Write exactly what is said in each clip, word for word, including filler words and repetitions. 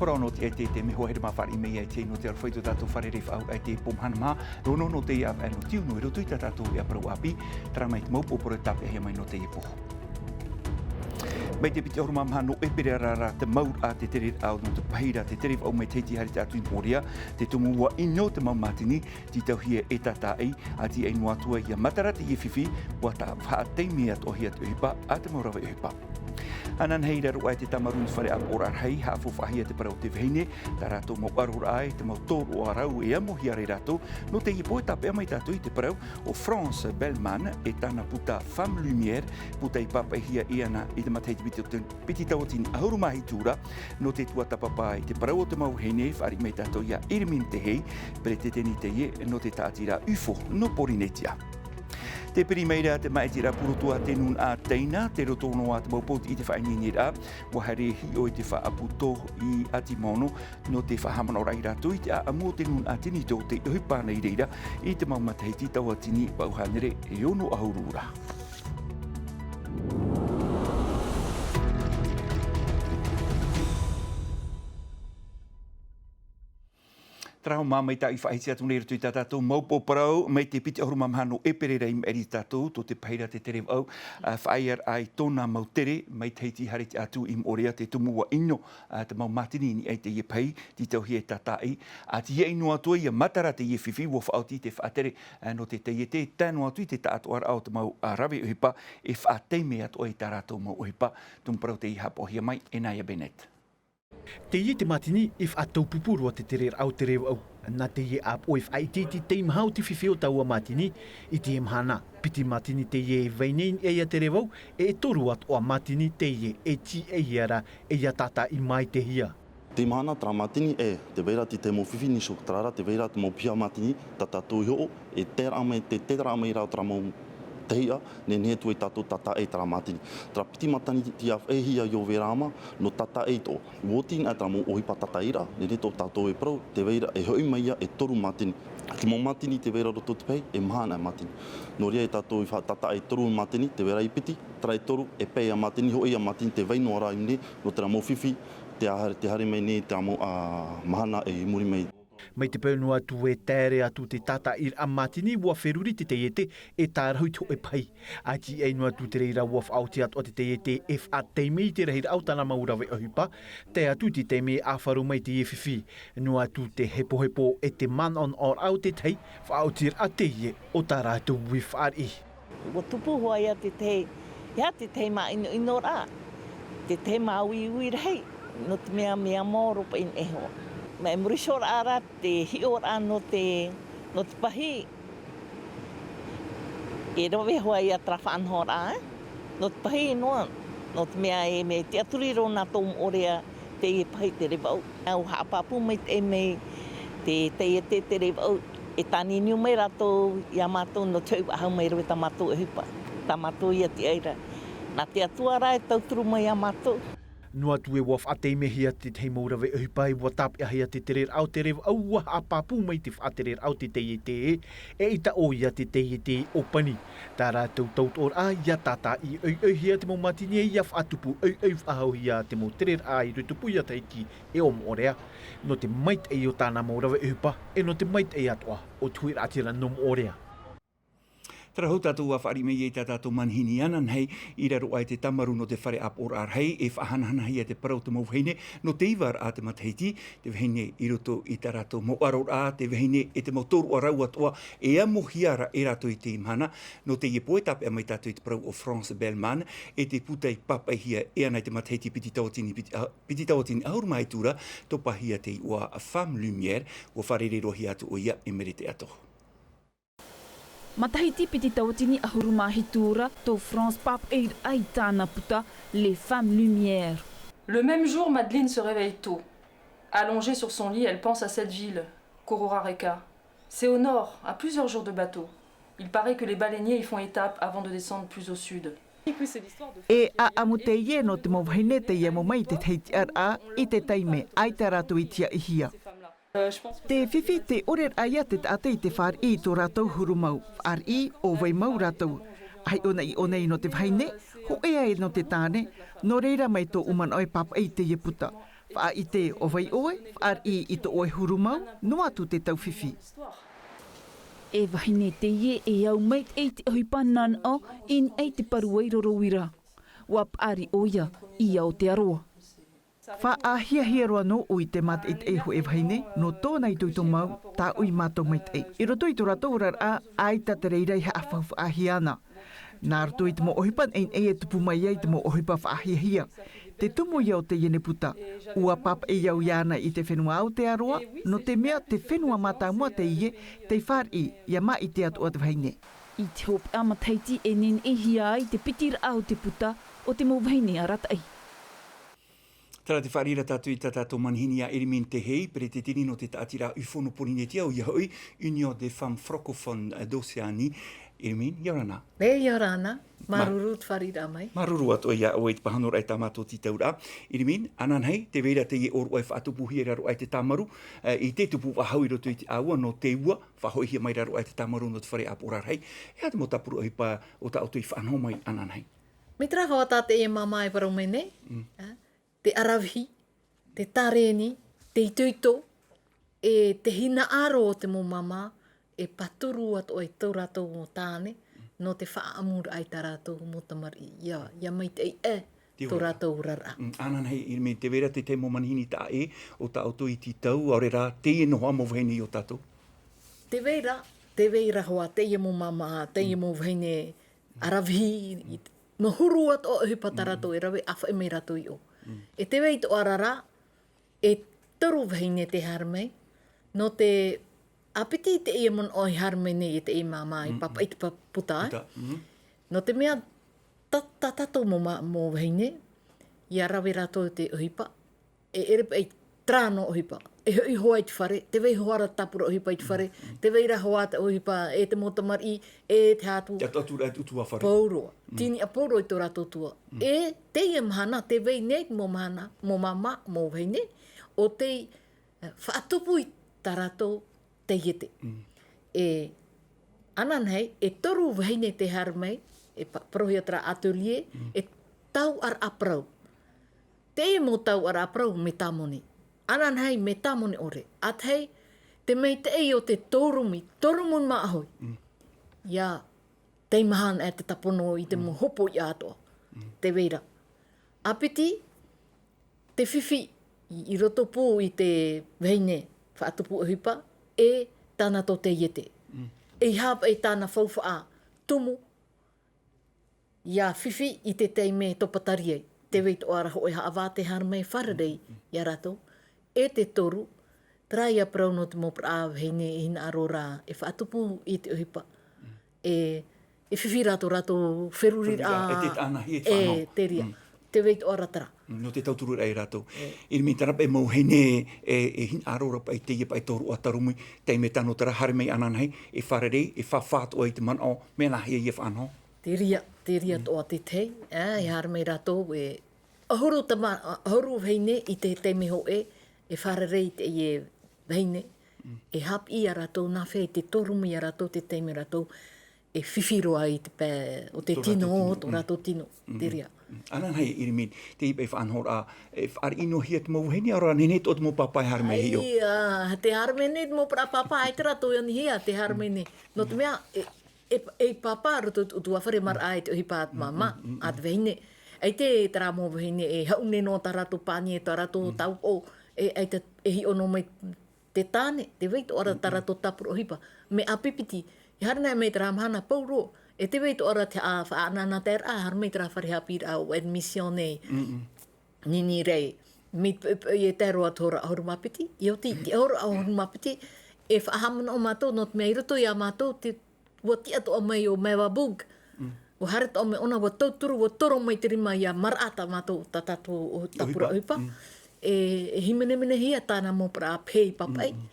Parau nō te ʻaita i te mea hoa here mā fāriʻi mai ai te nō te aroha i tō tātou fare rei faʻaʻite i te pō mahana maha, rono nō te avaʻe nō tiuno i roto i tā tātou e parau ʻāpī, terā mai te mau pō parau tāpeʻahia mai nō teie pō. Mai te piti ʻahuru mā maha nō ʻēperēra rā te mau a te tere raʻa nō te pahi ra te tere vaʻu mai te hiti haere atu i Moʻorea, te tumu ua ʻino te mau mātini, tītauhia e tātaʻi, a tīaʻi noa atu ai ia matara teie fifi, ua tā faʻataime atoʻahia te ʻohipa a te mau rave ʻohipa. Ananahi i raro aʻe te tāmarū nō te fare ʻāpoʻoraʻa rahi, haʻafaufaʻahia te parau o te vahine, tā rātou mau ʻaroraʻa e te mau tōroʻa rau e amohia ra e rātou, nō teie pō e tāpeʻa mai tātou i te parau o France Bellman e tāna puta Femme Lumière, puta i pāpaʻihia iāna i te matahiti piti, piti tauatini ʻahuru mā hitu ra, nō te tuatāpapa i te parau o te mau vahine, fāriʻi mai tātou iā Irmine Tehei, peretiteni teie nō te tāʻatiraʻa ufo nō Pōrīnetia. Tē piri mai ra te māʻitiraʻa purotu a te nūnaʻa Teina, tei roto noa te mau pōtiʻi i te faʻaineineraʻa, ua haere hiʻo i te faʻaputo i Atimaono, nō te faʻahaʻamanaʻo ra ia rātou i te ʻāʻamu o te nūnaʻa Tinitō tei ʻohipa nei i reira, i te mau matahiti tauatini vaʻu hānere e ono ʻahuru ra. Terā hoʻi mā, mai tā ʻoe i faʻahiti atu nei i roto i tā tātou mau pō parau, mai te piti ʻahuru mā maha nō ʻēperēra i maʻiri tātou, tō te pahi ra te tere vaʻu, ā, faʻaea ai tōna mau tere, mai te hiti haere atu i Moʻorea te tumu ua ʻino, ā, te mau mātini i niʻa i teie pahi, tītauhia e tātaʻi, a tīaʻi noa atu ai ia matara teie fifi, ua faʻaoti te faʻatere, ā, nō te taiete, tae noa atu i te taʻatoʻaraʻa o te mau, ā, rave ʻohipa, e faʻataime atoʻa i tā rātou mau ʻohipa, tumu parau tei haʻapaʻohia mai e Naya Bennett. Teie te mātini i faʻataupupū roa te tere raʻa o te reo vaʻu. Nā teie ʻāpoʻo i faʻaʻite i te teimaha o te fifi o taua mātini, i teie mahana, piti mātini teie e vai nei i niʻa i te reo vaʻu, e toru atoʻa mātini teie e tīaʻi ra e ia tātaʻi maitaʻihia. Teie mahana terā mātini, e, tē vai ra te tahi mau fifi nīsio, terā rā, tē vai ra te mau piha mātini, tā tātou i hoʻo, e terā mai, te, terā mai rā o terā mau tahi ʻā, nehenehe atu ai tātou tātaʻi terā mātini. Terā piti mātini tei faʻaʻitehia i ʻō vērā mā, nō tātaʻi atoʻa. Ua oti anaʻe terā mau ʻohipa tātaʻiraʻa, nehenehe tō tātou e parau, tē vai ra, e hoʻi mai ia e toru mātini. Te mau mātini tē vai ra roto te pahi, e maha anaʻe mātini. Nō reira e tātou i faʻatātaʻi e toru mātini, tē vai ra i piti, terā e toru, e pae ia mātini, hoʻi ia mātini tē vai noa ra i ʻō nei, nō terā mau fifi, tē haere, tē haere mai nei terā mau, ā, mahana i muri mai. Mai te peu noa atu e taere atu te tātaʻiraʻa mātini, ua feruri te taiete e tārahu i te hōʻē pahi. A tīaʻi noa atu te reira ua faʻaoti atoʻa te taiete e faʻataime i te rahiraʻa o tāna mau rave ʻohipa, tae atu i te taime e ʻāfaro mai teie fifi. Noa atu te hepohepo e te manaʻonaʻoraʻa o te tahi, faʻaotiraʻa teie o tā rātou ui fāriʻi. Ua tupu hoʻi ia te tahi, ia te tahi māʻinoʻinoraʻa, te tahi māuiui rahi, nō te mea, mea maoro paʻi i niʻa iho. Mai muri iho ra te hiʻoraʻa nō te, nō te pahi, e rave hoʻi ia terā faʻanahoraʻa, e? Nō te pahi noa, nō te mea e mea tiʻaturi roa nā tō Moʻorea teie pahi tere vaʻu. ʻUa haʻapāpū maitaʻi mai te taiete tere vaʻu, e tāni niu mai rātou iā mātou nō te hoʻi faʻahou mai roa i tā mātou ʻohipa, tā mātou ia tīaʻi ra. Nā te Atua rā e tauturu mai iā mātou. Noa atu ē ua faʻataimehia te tahi mau rave ʻohipa, ʻua tāpeʻahia te tereraʻa o te reo vaʻu, ʻua haʻapāpū mai te faʻatereraʻa o te taiete ē, eʻita ʻoia te taiete ʻōpani. Tā rātou tautoʻoraʻa, ʻia tātaʻi ʻoiʻoihia te mau mātini ē, ʻia faʻatupu ʻoiʻoi faʻahouhia te mau tereraʻa i Rutupuia, Tahiti e ʻo Moʻorea, nō te maitaʻi o tāna mau rave ʻohipa, e nō te maitaʻi atoʻa o te huiraʻatira nō Moʻorea. Terā hoʻi tātou ʻua fāriʻi mai ai i tā tātou manihini ananahi, i raro aʻe te tāmarū nō te fare ʻāpoʻoraʻa rahi, e faʻahanahanahia te parau o te mau vahine, nō te iva ra a te matahiti, te vahine i roto i tā rātou mau ʻaroraʻa, te vahine e te mau tōroʻa rau atoʻa, e amohia ra e rātou i teie mahana, nō teie pō e tāpeʻa mai tātou i te parau o France Bellman, e te puta i pāpaʻihia e ana i te matahiti piti tauatini, piti, a, piti tauatini ʻahuru mā hitu ra, topa hia te iʻoa Femme Lumière, ʻua fārerei-roa-hia atu ʻoia e Merete Ato. Matahiti piti tauatini ʻahuru mā hitu ra, tō France pāpaʻi ai tāna puta, Les Femmes Lumière. Le même jour, Madeleine se réveille tôt. Allongée sur son lit, elle pense à cette ville, Kororareka. C'est au nord, à plusieurs jours de bateau. Il paraît que les baleiniers y font étape avant de descendre plus au sud. E ʻāʻamu teie nō te mau vahine tei amo mai i te tahi tiʻaraʻa i te taime ʻaita rātou i tīaʻihia. Te fifi, tē ʻore ra ïa te taʻata i te fāriʻi i tō rātou huru mau, fāriʻi ʻo vai mau rātou. ʻAita ʻōna i ʻō nei nō te vahine, hōʻē ā nō te tāne, nō reira mai tōʻu manaʻo e pāpaʻi i teie puta. Faʻaʻite ʻo vai ʻoe, faʻariʻi i tō ʻoe huru mau, noa atu te tau fifi. E vahine teie e au maitaʻi i te ʻohipa nanaʻo, i niʻa i te paru ai roro uira. ʻUa paʻari ʻoia i Aotearoa. Faʻahiahia roa nōʻu i te mātaʻitaʻi hōʻē vahine, nō tōna itoito mau, tāʻui mātou maitaʻi. I roto i tō rātou oraraʻa, ʻaita te reira i haʻafaufaʻahia ana. Nā roto i te mau ʻohipa naʻinaʻi e tupu mai ai te mau ʻohipa faʻahiahia. Te tumu ia o teie nei puta, ʻua pāpaʻi au iāna i te fenua Aotearoa, nō te mea te fenua mātāmua teie, tei fāriʻi, ʻia māʻiti atoʻa te vahine. I te hopeʻa matahiti e neneʻihia ai te pitiraʻa o te puta o te mau vahine arataʻi. Terā te fāriʻi ra tātou i tā tātou manihini iā Erimini Tehei, peretiteni nō te taʻatiraʻa ʻUFO nō Pōrīnetia, ʻoia hoʻi, Union des Femmes Francophones d'Océanie. Erimini, ʻia ora na. E, ʻia ora na. Māuruuru te fāriʻiraʻa mai. Māuruuru atoʻa iā ʻoe i te pāhonoraʻa i tā mātou tītauraʻa. Erimini, ananahi, tē vai ra teie ʻōroʻa e faʻatupuhia i raro aʻe i te tāmaru, e, i te tupu faʻahou i roto i te ʻāua, nō te ua, faʻahoʻihia mai i raro aʻe i te tāmaru nō te fare ʻāpoʻoraʻa rahi. E aha te mau tāpura ʻohipa o tā ʻoutou i faʻanaho mai ananahi? Mai terā hoʻi tā teie māmā e parau mai nei, Mm. a, te ʻaravihi, te tārēni, te itoito, e te hinaʻaro o te mau māmā, e pāturu atoʻa i tō rātou mau tāne, nō te faʻaʻamuraʻa i tā rātou mau tamariʻi, ʻia, ʻia maitaʻi ʻē Te tō oraraʻa. rātou oraraʻa. Mm, ananahi, Erimini, tē vai ra te tahi mau manihini taʻa ʻē, o tā ʻoutou i tītau, ʻaore rā, teie noa mau vahine i ō tātou? Tē vai ra, tē vai ra hoʻi, teie mau māmā, teie Mm. mau vahine ʻaravihi, i te, mau huru atoʻa ʻohipa tā Mm. rātou e rave, ʻāfaʻi mai rātou i ʻō. Mm. E tē vai atoʻa ra, e toru vahine tē haere mai, nō te ʻāpiti i teie manaʻo i haere mai nei e teie māmā i Mm, pāpaʻi mm. te pa-, puta, e? Puta, mm. Nō te mea, tā, tā tātou mau mā-, mau vahine, ʻia rave rātou te ʻohipa, e ʻere paʻi terā noa ʻohipa. E hoʻi hoʻi i te fare, tē vai hoʻi ra tāpura ʻohipa i te fare, Mm, mm. tē vai ra hoʻi te ʻohipa e te mau tamariʻi, e te hatu. Te atu, atu, atu, atu a fare. Pauroa. Mm. Tīniʻa pauroa i tō rātou tua. Mm. E teie mahana, tē vai nei mau mahana, mau māmā, mau vahine, ʻo tei, e, faʻatupu i tā rātou taiete. Mm. E, ananahi, e toru vahine tē haere mai, e pa-, parauhia terā atelier, Mm. e tauʻaraʻa parau. Teie mau tauʻaraʻa parau mea tāmoni. Ananahi mea tāmoni ʻore. ʻA tahi, te maitaʻi o te tōrumi, tōrumi māʻohi. Mm. ʻIa tei mahana e te tāpono i te Mm. mau hopoiʻa atoʻa. Mm. Tē vai ra. ʻĀpiti, te fifi i, i roto pū i te vahine faʻatupu ʻohipa, e tāna tō taiete. Mm. E haʻapaʻo i tāna faufaʻa tumu, ʻia fifi i te taime topatari ai. Tē vai atoʻa ra hōʻē haʻavā tē haere mai fārerei iā rātou. E te toru, terā ia parau nō te mau parau vahine e hinaʻaro ra e faʻatupu i te ʻohipa. E, e fifi rātou, rātou feruriraʻa. Feruriraʻa, e te tānahi, e te E, faʻanaho. te reira. Mm. Tē vai atoʻa ra terā. Mm, nō te tauturu ra e rātou. E. Erimini, terā paʻi mau vahine, e, e hinaʻaro ra paʻi teie paʻi tōroʻa tārumi, taime tano terā haere mai ananahi, e fārerei, e fāfā atoʻa i te manaʻo, mea nāhea ia e faʻanaho. Te reira, te reira Mm. atoʻa te tahi, e, e haere mai rātou, e, ʻahuru tama-, ʻahuru vahine i te taime hōʻē, e fārerei i teie vahine, Mm. e haʻapiʻi ia rātou nāhea i te tōrumi ia rātou te taime rātou e fifi roa i te pae o te Tō tino, rātou tino. tō Mm. rātou tino, Mm. te reira. Mm. Ananahi, Erimini, teie paʻi faʻanahoraʻa, e fāriʻi noa hia te mau vahine, ʻaore rā, nehenehe atoʻa te mau pāpā e haere mai e hiʻo. ʻAita, tē haere mai nei te mau parau pāpā, ʻaita rātou anihia, tē haere mai nei. Nō te Mm. mea, e, e, e pāpā roto i te ʻutuāfare maraʻa e te ʻohipa a te Mm, māmā, mm, mm, a te mm. vahine. ʻAita terā mau vahine e haʻune noa tā rātou pāni, tā rātou Mm. taupoʻo, e, ʻaita e hiʻo noa mai te tāne, tē vai atoʻa ra tā Mm, mm. rātou tāpura ʻohipa. Mea ʻāpipiti, i haere nei mai terā mahana pauroa, e tē vai atoʻa ra te haʻa-, faʻaʻanaʻanataeraʻa, haere mai terā fare haʻapiʻiraʻa ʻo admission nei. Mm, mm. Nini rei, mai te poʻipoʻi e tae roa te hora ʻahuru mā piti, ʻia oti, te hora ʻahuru mā piti, e faʻahaʻamanaʻo mātou, nō te mea i roto iā mātou, te, ʻua tiʻa atoʻa mai ʻo Meva Bug. Mm. ʻUa haere atoʻa mai ʻōna, ʻua tauturu, ʻua toro mai te rima ʻia maraʻa tā mātou, tā tātou ʻo-, tāpura ʻOhipa. ʻohipa. Mm. E, e hīmenemenehia tāna mau parau pāpaʻi. Mm, mm.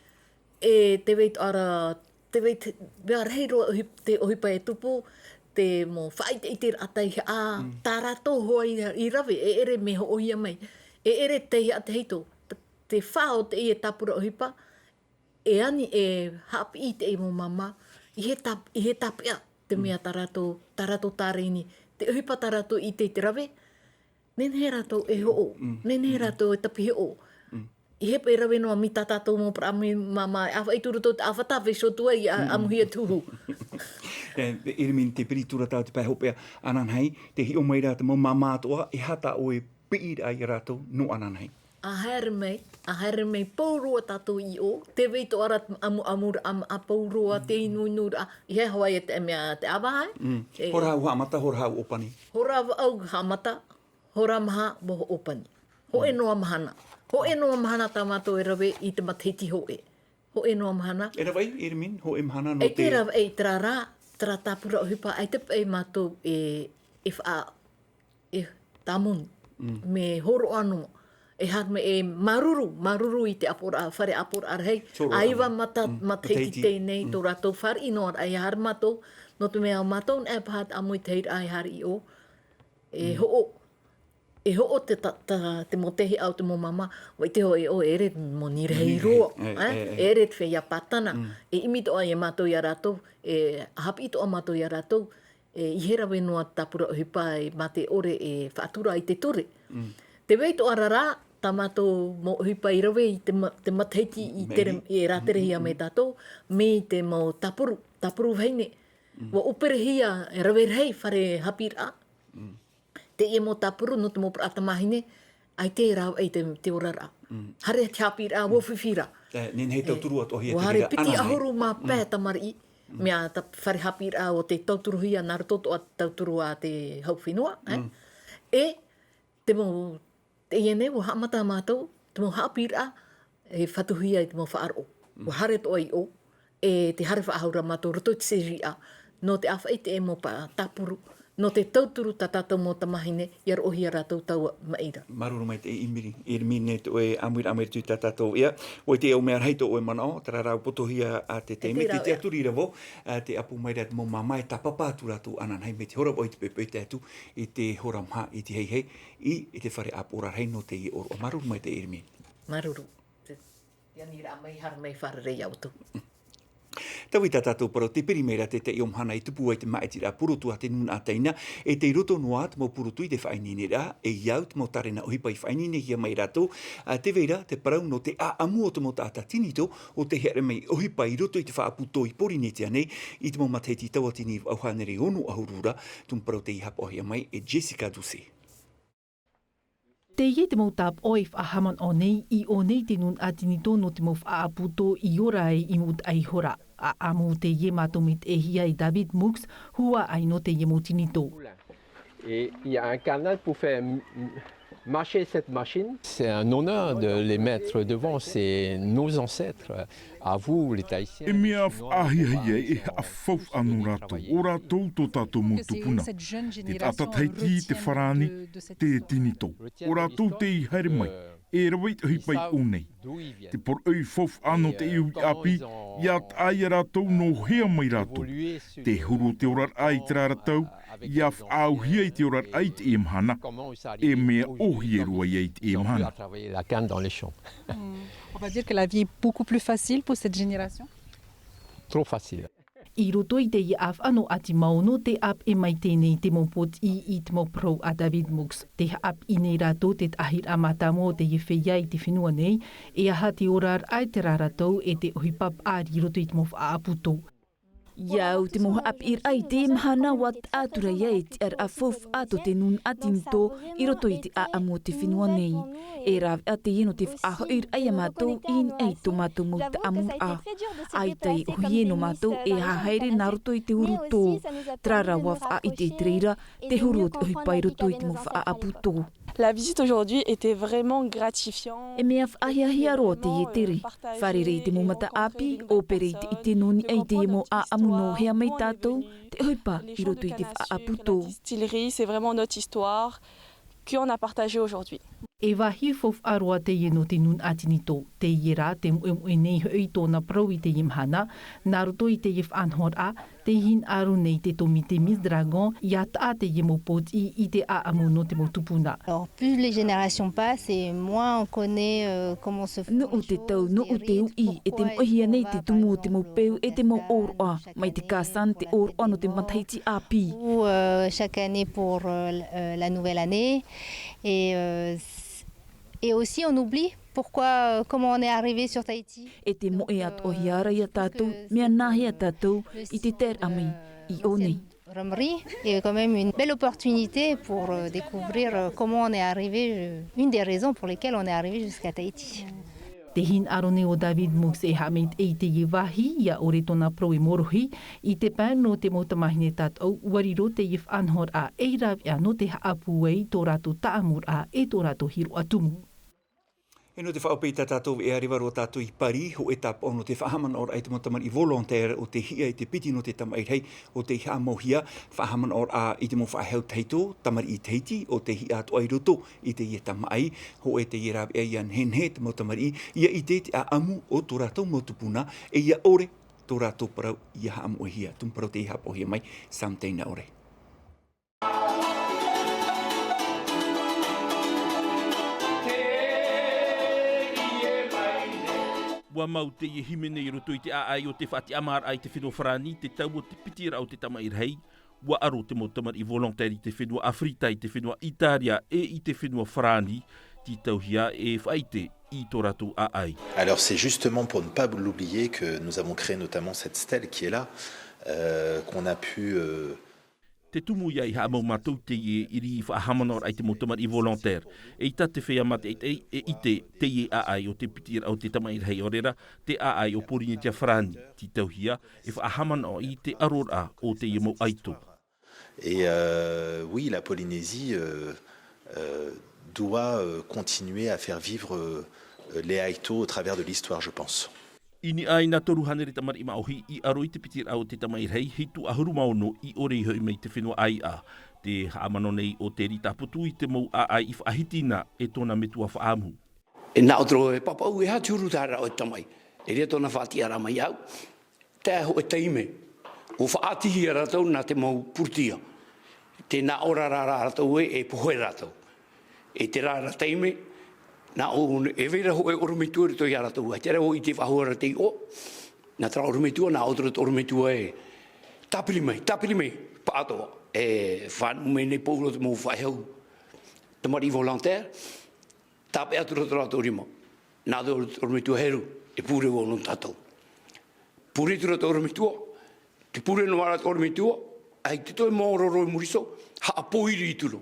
E tē vai atoʻa ra, tē vai te, mea rahi roa ʻohi-, te ʻohipa e tupu, te mau faʻaʻiteʻiteraʻa tauihaʻa, Mm. tā rātou hoʻi i, i rave, e ʻere mea hoʻohia mai. E ʻere tauihaʻa tahito, t-, te fā o teie tāpura ʻohipa, e ani e haʻapiʻi teie mau māmā, i he tā-, i he tāpeʻa, te Mm. mea tā rātou, tā rātou tārēni, te ʻohipa tā rātou i ʻite i te rave, nehenehe rātou e hoʻo, Mm. nehenehe Mm. rātou e tapihoʻo, I hea paʻi e rave noa mai tā tātou mau parau māmā, e ʻāfaʻi atu i roto i te ʻāfata, vaiiho atu ai, ʻamuhia te huhu. E, Irmine, tē piri atu ra tātou i te pae hopeʻa ananahi, tē hiʻo mai ra te mau māmā atoʻa, e aha tā ʻoe piʻiraʻa ia rātou nō ananahi? ʻA haere mai, ʻa haere mai pauroa tātou i ʻō, tē vai atoʻa ra te ʻamuʻamuraʻa, ʻa pauroa, te inuinuraʻa, i hea hoʻi te mea te ʻāvaʻe? Mm. E, hora au haʻamata, hora au ʻōpani. Hora au haʻamata, hora maha, ʻua hoʻo pani. Hōʻē noa mahana. Hōʻē noa mahana tā mātou e rave i te matahiti hōʻē. Hōʻē noa mahana. E rave ʻai, Irmine, hōʻē mahana nō te... ʻAita e rave ʻai, terā rā, terā tāpura ʻohipa, ʻaita paʻi mātou e, e faʻa, e tāmoni. Mm. Mea hōroʻa noa. E haere mai e māuruuru, māuruuru i te ʻāpoʻoraʻa, fare ʻāpoʻoraʻa rahi. Hōroʻa ʻaiva noa. Mata-, mm, matahiti, matahiti teie nei, mm, tō rātou fāriʻi noa ra, e haere mātou, nō te mea mātou nei paha te ʻāmui te haere, e haere i ʻō. E, mm, hoʻo, e hoʻo te ta-, ta-, te mau tēhea o te mau māmā, ʻua ʻite hoʻi ʻoe, e ʻere moni rahi roa, e, e, e, e ʻere te feiā pātana, mm, e ʻimi atoʻa ia mātou ia rātou, e haʻapiʻi atoʻa mātou ia rātou, e, i hea rave noa te tāpura ʻohipa, e, mā te ʻore e faʻatura i te ture. Mm. Tē vai atoʻa ra rā, tā mātou mau ʻohipa i rave i te ma-, te matahiti i tere, i rāterehia mai tātou, mai te mau tāpuru, tāpuru vahine. Mm. ʻUa ʻōperehia, e rave rahi fare haʻapiʻiraʻa. Mm. Teie mau tāpuru nō te mau parau tamāhine, ʻaita e rāveʻa i te, te oraraʻa. Mm. Haere te haʻapiʻiraʻa, ʻua fifi ra. E, nehenehe e tauturu atoʻahia te reira ananahi. ʻUa haere piti ʻahuru mā pae tamariʻi, mm, mea tā fare haʻapiʻiraʻa ʻo tē tauturuhia nā roto atoʻa tauturu a te hau fenua, e? Mm. E, te mau, teie nei, ʻua haʻamata mātou, te mau haʻapiʻiraʻa, e fatuhia i te mau faʻaroʻo. Mm. ʻUa haere atoʻa i ʻō, e tē haere faʻahou ra mātou i roto i te sēriʻa, nō te ʻāfaʻi i te mau pa-, tāpuru, nō te tauturu tā tātou mau tamāhine, ʻia roʻohia rātou taua maʻi ra. Māuruuru maitaʻi Irmine, Irmine, tō ʻoe ʻāmuiraʻa mai roto i tā tātou iʻa, ʻoia te au mea rahi tō ʻoe manaʻo, terā rā ʻua putohia ʻa te taime, te tiʻaturi ra vau, ā, tē ʻapu mai ra te mau māmā e tāpapa atu rātou ananahi, mai te hora vau i te poʻipoʻi tae atu i te hora maha i te haihai, i, i te fare ʻāpoʻoraʻa rahi nō teie ʻōroʻa. Māuruuru maitaʻi Irmine. Māuruuru. Te aniraʻa mai, haere mai, fārerei ia ʻoutou. Taui tā tātou parau, tē piri mai ra te taiʻo mahana i tupu ai te māʻitiraʻa purotu a te nūnaʻa Taina, e tei roto noa te mau purotu i te faʻaineineraʻa, e au te mau tārena ʻohipa i faʻaineinehia mai e rātou, ā, tē vai ra te parau nō te ʻāʻamu o te mau taʻata tinitō, ʻo tei haere mai ʻohipa i roto i te faʻaʻapu tō i Pōrīnetia nei, i te mau matahiti tauatini vaʻu hānere ono ʻahuru ra, tumu parau tei haʻapaʻohia mai e Jessica Doucet. Teie te mau tāpaʻo e faʻahaʻamanaʻo nei, i ʻō nei te nūnaʻa tinitō nō te mau faʻaʻapu tō i ora ai i mua i te ʻaihora. ʻAʻamu teie mātou maitaʻihia e David Mux, huaʻai nō teie mau tinitō. Et il y a un canal pour faire m-, m-, marcher cette machine. C'est un honneur de les mettre devant, c'est nos ancêtres. E mea faʻahiahia e haʻafaufaʻa nō rātou, ʻo rātou tō tātou mau tupuna. Te taʻata Tahiti, te farāni, te tinitō. ʻO rātou tei haere mai, e rave i te ʻohipa i ʻō nei. Te poroʻi faufaʻa nō te ui ʻāpī, ʻia taʻa ia rātou nō hea mai rātou. Te huru o te oraraʻa i terā ra tau, ʻia faʻaauhia i te oraraʻa i teie mahana. E mea ʻōhie roa ia i teie mahana. Mm. On va dire que la vie est beaucoup plus facile pour cette génération. Trop facile. I roto i teie ʻāfaʻa nō ʻĀti Maono, tē ʻāpeʻe mai teie nei te mau pōtiʻi i te mau parau a David Mux. Tē haʻapiʻi nei rātou te taʻahiraʻa mātāmua o teie feiā i te fenua nei, e aha te oraraʻa i terā ra tau e te ʻohipa paʻari i roto i te mau faʻaʻapu tō. I au te mau haʻapiʻiraʻa i teie mahana, ʻua taʻa atu ra ia e tiʻaraʻa faufaʻa tō te nūnaʻa tinitō i roto i te ʻāʻamu o te fenua nei. E rāveʻa teie nō te faʻahoʻiraʻa ia mātou i niʻa i tō mātou mau taʻamuraʻa. ʻAita e ʻōhie nō mātou e hahaere nā roto i te huru tō. Terā rā ʻua faʻaʻite i te reira te huru o te ʻohipa i roto i te mau faʻaʻapu tō. La visite aujourd'hui était vraiment gratifiante. E mea faʻahiahia roa teie tere. Fārerei i te mau mataʻāpī, ʻōpere i te ʻite nō niʻa i teie mau ʻāʻamu nō hea mai tātou, te ʻohipa i roto i te faʻaʻapu tō. Distillerie, c'est vraiment notre histoire qu'on a partagée aujourd'hui. E vāhi faufaʻa roa teie nō te nūnaʻa tinitō. Teie rā te moʻemoʻe nei hoʻi tōna parau i teie mahana, nā roto i teie faʻanahoraʻa, tē hinaʻaro nei te tōmite Miss Dragon, ʻia taʻa teie mau pōtiʻi i te ʻāʻamu nō te mau tupuna. Alors, plus les générations passent et moins on connaît, euh, comment se font les choses. Nuʻu te tau, nuʻu te uʻi, e te moʻehia nei te tumu o te mau peu e te mau ʻōroʻa, mai te Kasan, te ʻōroʻa nō te matahiti ʻāpī. Où, euh, chaque année pour, euh, l-, euh, la nouvelle année. Et, euh, s-, Et aussi, on oublie pourquoi, euh, comment on est arrivé sur Tahiti. E te moʻe atoʻahia ra ia tātou, mea nāhea tātou i te taeraʻa mai i ʻō nei. Ramerie est quand même une belle opportunité pour, euh, découvrir, euh, comment on est arrivé, euh, une des raisons pour lesquelles on est arrivé jusqu'à Tahiti. Tē hinaʻaro nei ʻo David Mooks e haʻamaitaʻi i teie vāhi, ʻia ʻore tōna parau e mōrohi, i te pae nō te mau tamāhine tātou, ʻua riro teie faʻanahoraʻa ei rāveʻa nō te haʻapūai i tō rātou taʻamuraʻa e tō rātou hiroʻa tumu. E nō te faʻaʻohipa i tā tātou veʻa, reva roa tātou i Paris, hōʻē tāpaʻo nō te faʻahaʻamanaʻoraʻa i te mau tamariʻi volontaire ʻo tē hiʻa i te piti nō te tamaʻi rahi ʻo tei haʻamauhia, faʻahaʻamanaʻoraʻa i te mau faʻaʻehu tahito, tamariʻi Tahiti, ʻo tē hiʻa atoʻa i roto i teie tamaʻi, hōʻē teie rāveʻa ʻia nehenehe te mau tamariʻi, ʻia ʻite i te ʻāʻamu o tō rātou mau tupuna, e ʻia ʻore tō rātou parau ʻia haʻamoʻehia, tumu parau tei haʻapaʻohia mai, Sam Teinaʻore. ʻUa mau teie hīmene i roto i te ʻāʻai o te faʻatiʻamāraʻa i te fenua Farāni, te tau o te piti raʻa o te tamaʻi rahi, ʻua aro te mau tamariʻi volontaire i te fenua ʻĀfirita, i te fenua ʻĪtāria, e i te fenua Farāni, tītauhia e faʻaʻite i tō rātou ʻāʻai. Alors, c'est justement pour ne pas l'oublier que nous avons créé notamment cette stèle qui est là, euh, qu'on a pu, euh, Te tumu ïa i haʻamau mātou teie ʻiri faʻahaʻamanaʻoraʻa i te mau tamariʻi volontaire. ʻEita te feiā mātaʻitaʻi e ʻite teie ʻāʻai o te piti raʻa o te tamaʻi rahi, ʻaore rā te ʻāʻai o Pōrīnetia Farāni, tītauhia e faʻahaʻamanaʻo i te aroraʻa o teie mau ʻaito. Et, euh, oui, la Polynésie, euh, euh, doit, euh, continuer à faire vivre, euh, les ʻaito au travers de l'histoire, je pense. I niʻa i nā toru hānere tamariʻi māʻohi i ʻaro i te piti raʻa o te tamaʻi rahi, hitu ʻahuru mā ono i ʻore i hoʻi mai i te fenua ʻāiʻa. Tē haʻamanaʻo nei ʻo Teri Taputu i te mau ʻāʻai i faʻahiti na e tōna metua faʻaʻamu. E nā ʻō atu ra e papaʻu, e aha te huru terā o te tamaʻi? E riro tōna faʻatiʻaraʻa mai iāʻu. Tae hōʻē taime, ʻua faʻaʻitehia rātou nā te mau pūrūtia. Tē nā ʻō ra rā rātou ē, e pohe rātou. E terā ra taime, nā ʻō, e vai ra hōʻē ʻorometua i roto iā rātou. ʻAita rā ʻoe i te faʻahou ra tei ʻō, nā terā ʻorometua, nā ʻō atu ra te ʻorometua ē, tāpiri mai, tāpiri mai, pāʻatoʻa. E fānaʻo mai nei pauroa te mau faʻaʻehu tamariʻi volontaire, tāpeʻa atu ra tō rātou rima. Nā tō ʻorometua, heru, e pure vau nō tātou. Pure atu ra tō ʻorometua, tē pure noa ra tō ʻorometua, ʻaita e toe maoro roa i muri iho, haʻapōiri atu ra.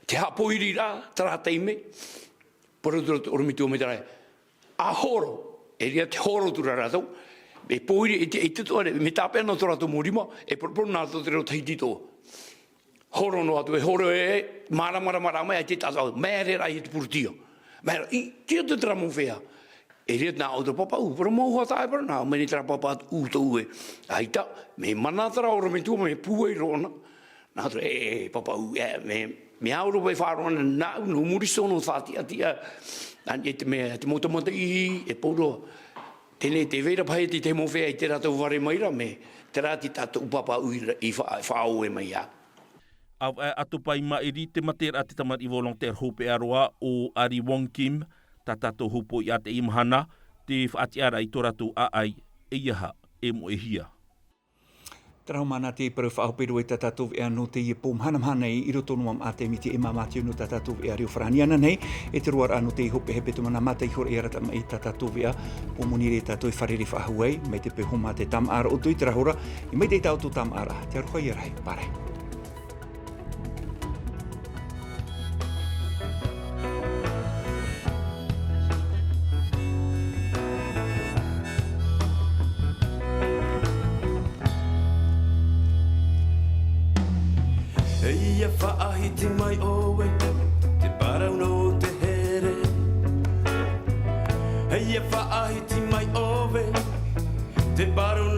Te haʻapōiri ra, terā taime, parau atu ra tō ʻorometua mai terā, ʻa horo, e riro te horo atu ra rātou, e pōiri, e te, e te toʻa, mea tāpeʻa noa tō rātou mau rima, e poroporo nā tō te reo Tahiti atoʻa. Horo noa atu, e horo e, māramarama rā mai, ʻaita e taʻa, mea rē rā i te pūrūtia. Mea rā, i, ʻite atu terā mau feiā. E riro nā ʻō atu ra papaʻu, parau mau hoa taʻa e parau, nā, mea nei terā pāpā ʻū tōʻu ē. ʻAita, mea mana terā ʻorometua, mea pūai roa na. Nā ʻō atu ra, e, e, papaʻu, e, mea, mea au roa e faʻaroʻo na, nāʻu, nō muri iho nō te tiʻatiʻa. Nā, e te mea, te mau tamariʻi, e pauroa. Teie nei, tē vai ra paʻi te tahi mau feiā i te rātou vare mai ra, mea, terā te tātou papaʻu i ra, i fa-, faʻaue mai iāʻu. ʻAvaʻe atu paʻi i maʻiri te materaʻa te tamariʻi volontaire hopeʻa roa ʻo Ari Wong Kim, tā tātou hōpoiʻa teie mahana, te faʻatiʻaraʻa i tō rātou ʻāʻai, ʻeiaha e moʻehia. Terā hoʻi māna te parau faʻahope roa i tā tātou veʻa nō teie pō mahana nei, i roto noa mā te miti e māmā atu nō tā tātou veʻa reo Farāni. Ananahi, e te roaraʻa nō te hopeʻa hepetoma nā mātou i hōroʻa i ʻaratamaʻi tā tātou veʻa, pō moni ra tātou e fārerei faʻahou ai, mai te peu hōmā te tāmāʻa ra ʻoutou i terā hora, ʻia maitaʻi tā ʻoutou tāmāʻaraʻa, te aroha ʻia rahi, pārahi. ʻEia faʻahiti mai ʻoe, te parau nō te here. ʻEia faʻahiti mai ʻoe, te parau